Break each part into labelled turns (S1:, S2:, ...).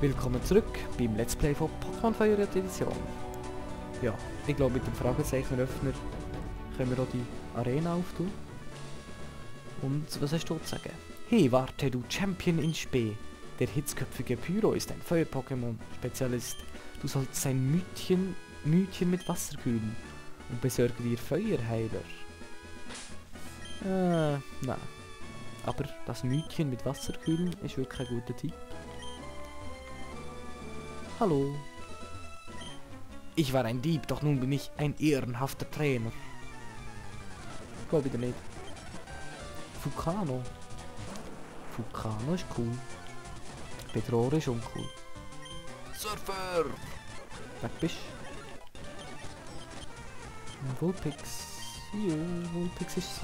S1: Willkommen zurück beim Let's Play von Pokémon Feuer Edition. Ja, ich glaube mit dem Fragezeichenöffner können wir auch die Arena auftun. Und was hast du zu sagen? Hey, warte, du Champion in Spee. Der hitzköpfige Pyro ist ein Feuer-Pokémon-Spezialist. Du sollst sein Mütchen mit Wasser kühlen und besorge dir Feuerheiler. Nein. Aber das Mütchen mit Wasser kühlen ist wirklich ein guter Tipp. Hallo. Ich war ein Dieb, doch nun bin ich ein ehrenhafter Trainer. Glaub wieder nicht. Vulcano. Vulcano ist cool. Bedrohung ist uncool. Surfer! Weg bist du? Vulpix. Ja, Vulpix ist süß.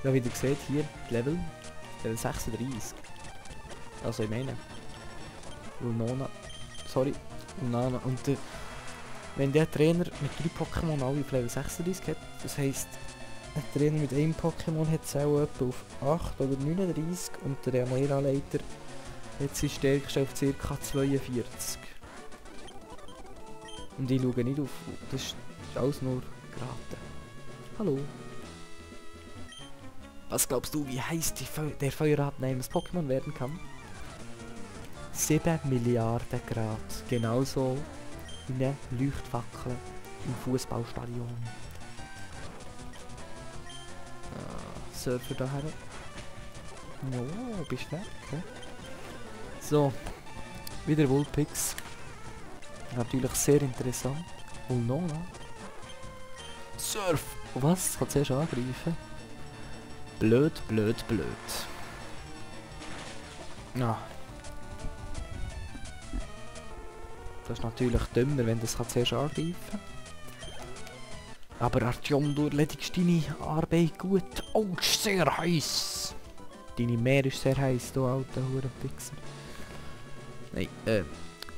S1: Ja, wie ihr seht, hier Level 36. Also ich meine. Lunona. Sorry. Lunana. Und wenn der Trainer mit 3 Pokémon alle auf Level 36 hat, das heisst, ein Trainer mit einem Pokémon hat es auch etwa auf 8 oder 39 und der Amera-Leiter hat sein stärkste auf ca. 42. Und ich schaue nicht auf, das ist alles nur geraten. Hallo. Was glaubst du, wie heiß der Feueratnehmer Pokémon werden kann? 7 Milliarden Grad. Genauso wie eine Leuchtfackel im Fußballstadion. Surfer daher. No, bist du weg? Okay. So, wieder Vulpix. Natürlich sehr interessant. Ulnona. Surf! Was? Kann zuerst angreifen? Blöd, blöd, blöd. Ah. Das ist natürlich dümmer, wenn das zuerst angreifen kann. Aber Artyom, du erledigst deine Arbeit gut. Oh, ist sehr heiß. Deine Meer ist sehr heiß, du alter Hurenpixer. Nein,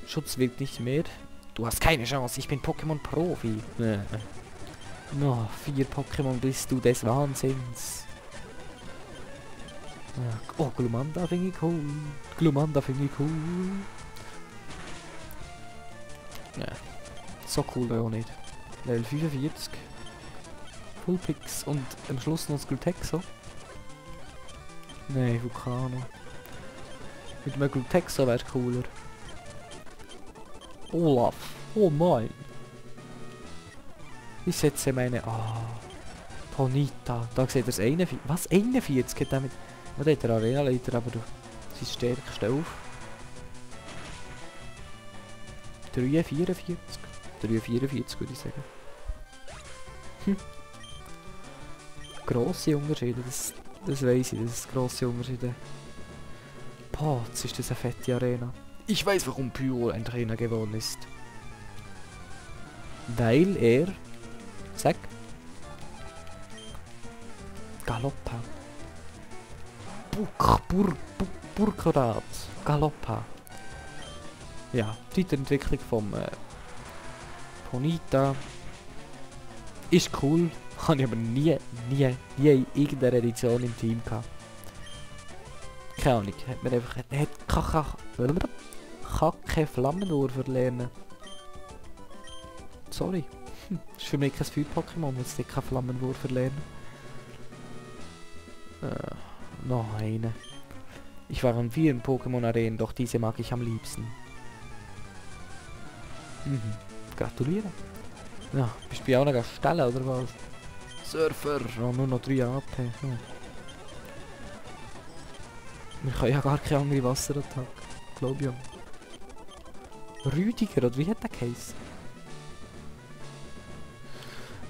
S1: Schutz wird nicht mehr. Du hast keine Chance, ich bin Pokémon-Profi. No, 4 Pokémon bist du des Wahnsinns. Oh, Glumanda finde ich cool. Glumanda finde ich cool. Ja, so cool auch nicht. Level 45. Vulpix und am Schluss noch das Glutexo. Nein, Vulcano. Mit einem Glutexo wäre cooler. Olaf. Oh nein. Ich setze meine... Ponyta. Da seht ihr das 41. Was? 41 geht damit? Ja, da hat der Arena-Leiter aber sein stärkste auf. 344. 344 würde ich sagen. Grosse Unterschiede, das weiss ich, das ist grosse Unterschiede. Boah, jetzt ist das eine fette Arena. Ich weiß, warum Pyro ein Trainer geworden ist. Weil er... Sag. Galoppa. Burkrat. Galoppa. Ja, die Weiterentwicklung vom Ponyta ist cool, habe ich aber nie in irgendeiner Edition im Team gehabt. Keine Ahnung, hat man einfach Kacke Flammenwurf lernen. Sorry, das ist für mich kein Feuer-Pokémon, wenn es kein Flammenwurf lernen. Noch eine. Ich war an vielen Pokémon-Arenen, doch diese mag ich am liebsten. Gratuliere. Ja, bist du bei auch noch stellen oder was? Surfer! Oh, nur noch 3 AP. Wir können ja gar keine andere Wasserattacke. Glaub ich. Rüdiger, oder wie hat der geheißen?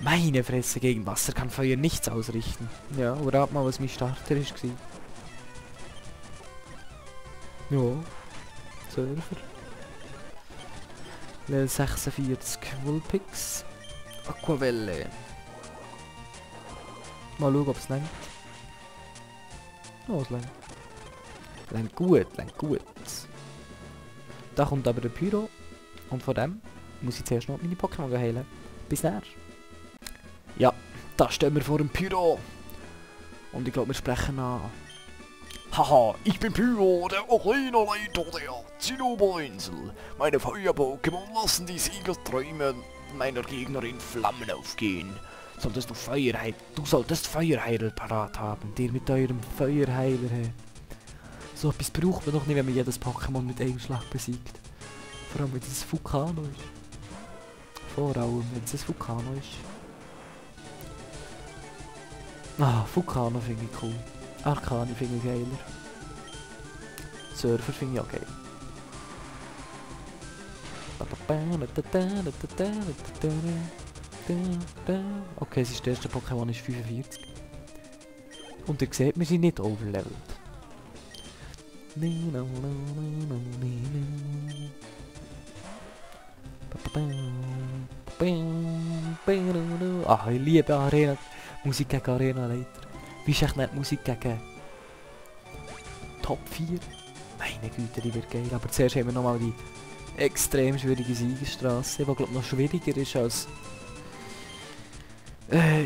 S1: Meine Fresse, gegen Wasser kann Feuer nichts ausrichten. Ja, aber rat mal, was mein Starter ist. Ja. Surfer. Level 46, Vulpix, Aquavelle. Mal schauen, ob es längt. Oh, es längt. Längt gut, längt gut. Da kommt aber der Pyro. Und von dem muss ich zuerst noch meine Pokémon heilen. Bis näher. Ja, da stehen wir vor dem Pyro. Und ich glaube, wir sprechen an
S2: Haha, ich bin Pyro, der Arenaleiter der Zinnoberinsel. Meine Feuer-Pokémon lassen die Siegerträume meiner Gegner in Flammen aufgehen.
S1: Du solltest Feuerheiler parat haben, der mit eurem Feuerheiler. So etwas braucht man doch nicht, wenn man jedes Pokémon mit einem Schlag besiegt. Vor allem, wenn es ein Vulcano ist. Vor allem, wenn es ein Vulcano ist. Ah, Vulcano finde ich cool. Arcani finde ich geiler. Surfer finde ich auch geil. Okay, das erste Pokémon ist 45. Und ihr seht, wir sind nicht overlevelt. Ah, ich liebe Arena. Musik gegen Arena-Leiter. Wie ist echt nicht die Musik gegen Top 4? Meine Güte, die wird geil. Aber zuerst haben wir nochmal die extrem schwierige Siegerstraße, die glaube ich noch schwieriger ist als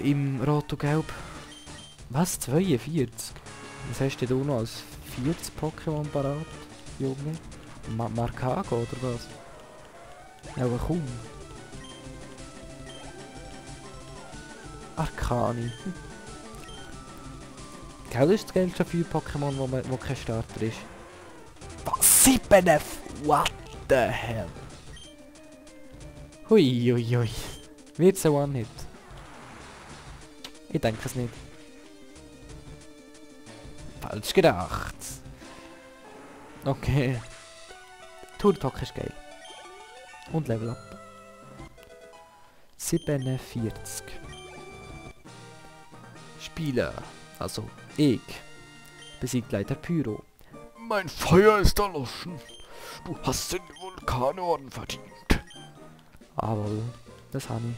S1: im Rot und Gelb. Was? 42? Was hast du noch als 40 Pokémon parat, Junge? Markago oder was? Ja, aber komm. Arcani. Gell, das ist das geilste Feuer-Pokémon, wo kein Starter ist. Was? 7? What the hell? Hui, hui, hui. Wird's ein One-Hit? Ich denke es nicht. Falsch gedacht. Okay. Turtok ist geil. Und Level Up. 47. Spieler. Also, ich. Besiegt Leiter Pyro.
S2: Mein Feuer ist erloschen. Du hast den Vulkanorden verdient.
S1: Jawohl, das habe ich.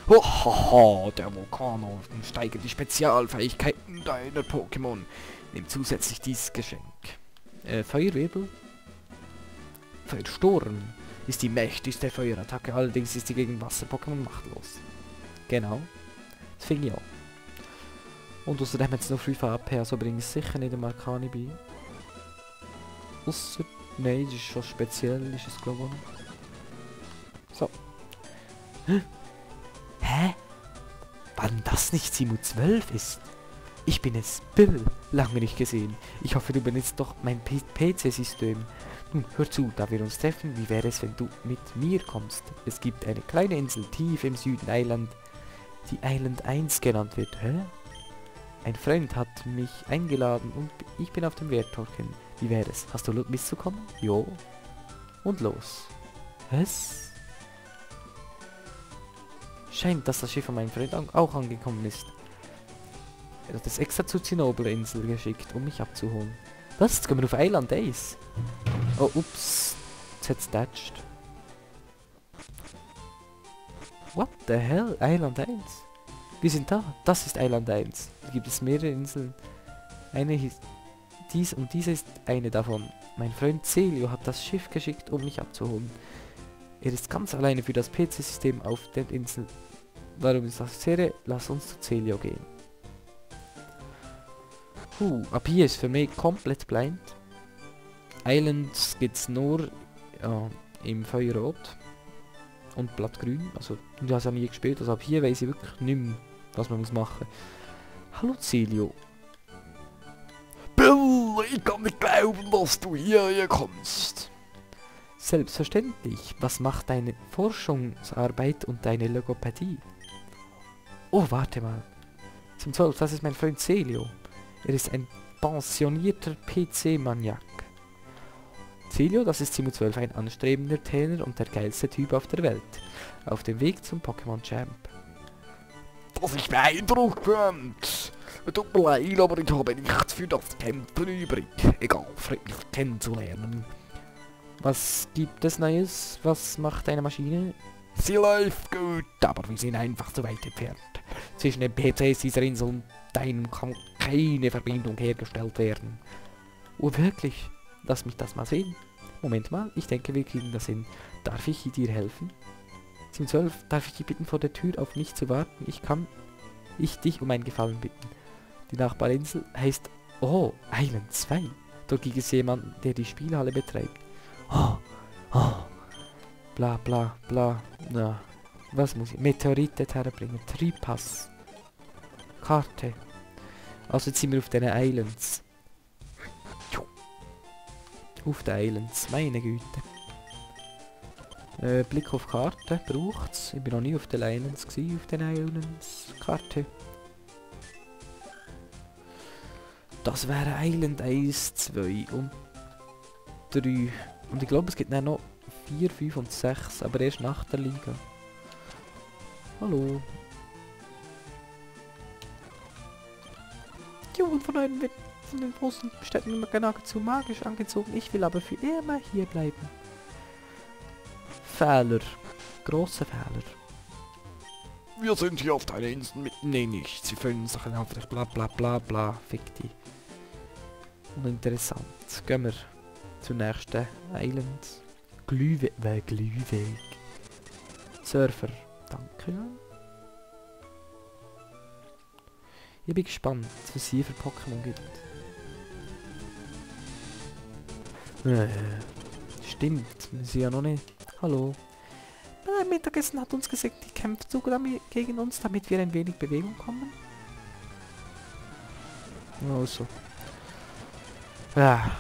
S2: Hohoho, der Vulkanorden steigert die Spezialfähigkeiten deiner Pokémon. Nimm zusätzlich dieses Geschenk.
S1: Feuerwirbel?
S2: Feuersturm ist die mächtigste Feuerattacke, allerdings ist sie gegen Wasser-Pokémon machtlos.
S1: Genau, das finde ich auch. Und außerdem hat es noch 5 AP, also bringt es sicher nicht den Arcani bei. Ausser, nein, das ist schon speziell, ist es glaube ich. So. Hä? Wann das nicht Simu 12 ist? Ich bin es, Bill, lange nicht gesehen. Ich hoffe, du benutzt doch mein PC-System. Nun, hör zu, da wir uns treffen, wie wäre es, wenn du mit mir kommst? Es gibt eine kleine Insel tief im Süden Island, die Island 1 genannt wird. Hä? Ein Freund hat mich eingeladen und ich bin auf dem Weg dorthin. Wie wäre es? Hast du Lust mitzukommen? Jo. Und los. Was? Scheint, dass das Schiff von meinem Freund auch angekommen ist. Er hat es extra zur Zinnober-Insel geschickt, um mich abzuholen. Was? Jetzt gehen wir auf Island 1. Oh, ups. Jetzt hat's datscht. What the hell? Island 1? Wir sind da. Das ist Island 1. Da gibt es mehrere Inseln. Eine hieß dies und diese ist eine davon. Mein Freund Celio hat das Schiff geschickt, um mich abzuholen. Er ist ganz alleine für das PC-System auf der Insel. Warum ist das Serie? Lass uns zu Celio gehen. Ab hier ist für mich komplett blind. Islands gibt es nur im Feuerrot und Blattgrün. Also, du hast ja nie gespielt, also ab hier weiß ich wirklich nicht mehr, was man muss machen. Hallo Celio.
S2: Bill, ich kann nicht glauben, dass du hierher kommst.
S1: Selbstverständlich. Was macht deine Forschungsarbeit und deine Logopädie? Oh, warte mal. Zum 12, das ist mein Freund Celio. Er ist ein pensionierter PC-Maniak. Celio, das ist Simu 12, ein anstrebender Trainer und der geilste Typ auf der Welt. Auf dem Weg zum Pokémon Champ.
S2: Das ist beeindruckend. Tut mir leid, aber ich habe nichts für das Kämpfen übrig. Egal, freut mich kennenzulernen.
S1: Was gibt es Neues? Was macht deine Maschine?
S2: Sie läuft gut, aber wir sind einfach zu weit entfernt. Zwischen den PCs dieser Insel und deinem kann keine Verbindung hergestellt werden.
S1: Oh wirklich? Lass mich das mal sehen. Moment mal, ich denke wir kriegen das hin. Darf ich dir helfen? Simu 12, darf ich dich bitten, vor der Tür auf mich zu warten? Ich dich um einen Gefallen bitten. Die Nachbarinsel heißt Oh, Island 2. Da gibt es jemanden, der die Spielhalle betreibt. Oh, oh. Bla bla bla. Na, was muss ich? Meteorit dort herbringen. Tripass. Karte. Also jetzt sind wir auf den Islands. Auf den Islands, meine Güte. Blick auf Karte, braucht's. Ich bin noch nie auf den Islands gewesen, auf den Islands. Karte. Das wäre Island 1, 2 und 3. Und ich glaube es gibt dann noch 4, 5 und 6, aber erst nach der Liga. Hallo. Die Unverneuern wird von den großen Städten immer geradezu magisch angezogen. Ich will aber für immer hier bleiben. Fehler. Grosse Fehler.
S2: Wir sind hier auf deiner Insel mit...
S1: Nee, nicht. Sie füllen Sachen auf dich. Bla bla bla bla. Fick die. Uninteressant. Gehen wir zur nächsten Island. Glühweg. Surfer. Danke. Ich bin gespannt, was es hier für Pokémon gibt. Stimmt, wir sind ja noch nicht. Hallo. Mein Mittagessen hat uns gesagt, die kämpft sogar gegen uns, damit wir ein wenig Bewegung kommen. Also. Ja.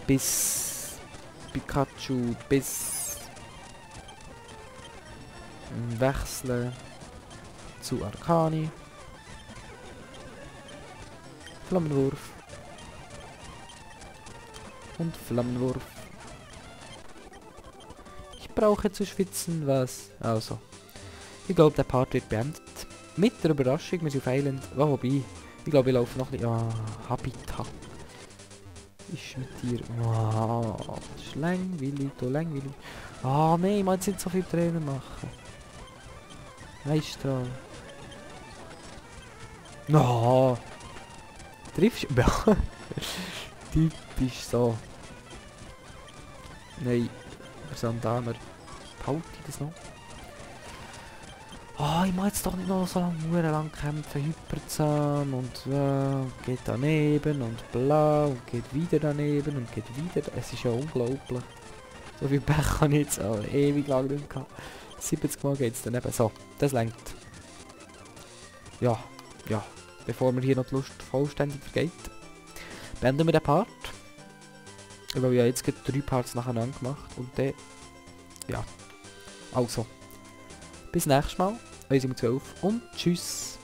S1: Bis Pikachu, bis wechseln zu Arcani. Flammenwurf. Und Flammenwurf. Ich brauche zu schwitzen, was? Also. Ich glaube, der Part wird beendet. Mit der Überraschung, wir sind auf Island. Oh, wobei. Ich glaube, ich laufe noch ein bisschen... Ah, Habitat. Ist mit dir... Ah, das ist langweilig, du langweilig. Ah, nein, man jetzt nicht so viel Trainer machen. Eisstrahl. Ah. Triffst du? Ja. Typisch so. Nein. Versandaner. Behalte ich das noch? Ah, ich mag jetzt doch nicht noch so lang kämpfen. Hyperzahn und geht daneben und bla und geht wieder daneben und geht wieder. Es ist ja unglaublich. So viel Pech habe ich jetzt auch ewig lang nicht gehabt. 70 Mal geht es daneben. So, das lenkt. Ja. Bevor mir hier noch die Lust vollständig vergeht, beenden wir den Part. Ich habe ja jetzt gerade 3 Parts nacheinander gemacht und dann... Ja. Also. Bis nächstes Mal. Wir sind um 12 und tschüss.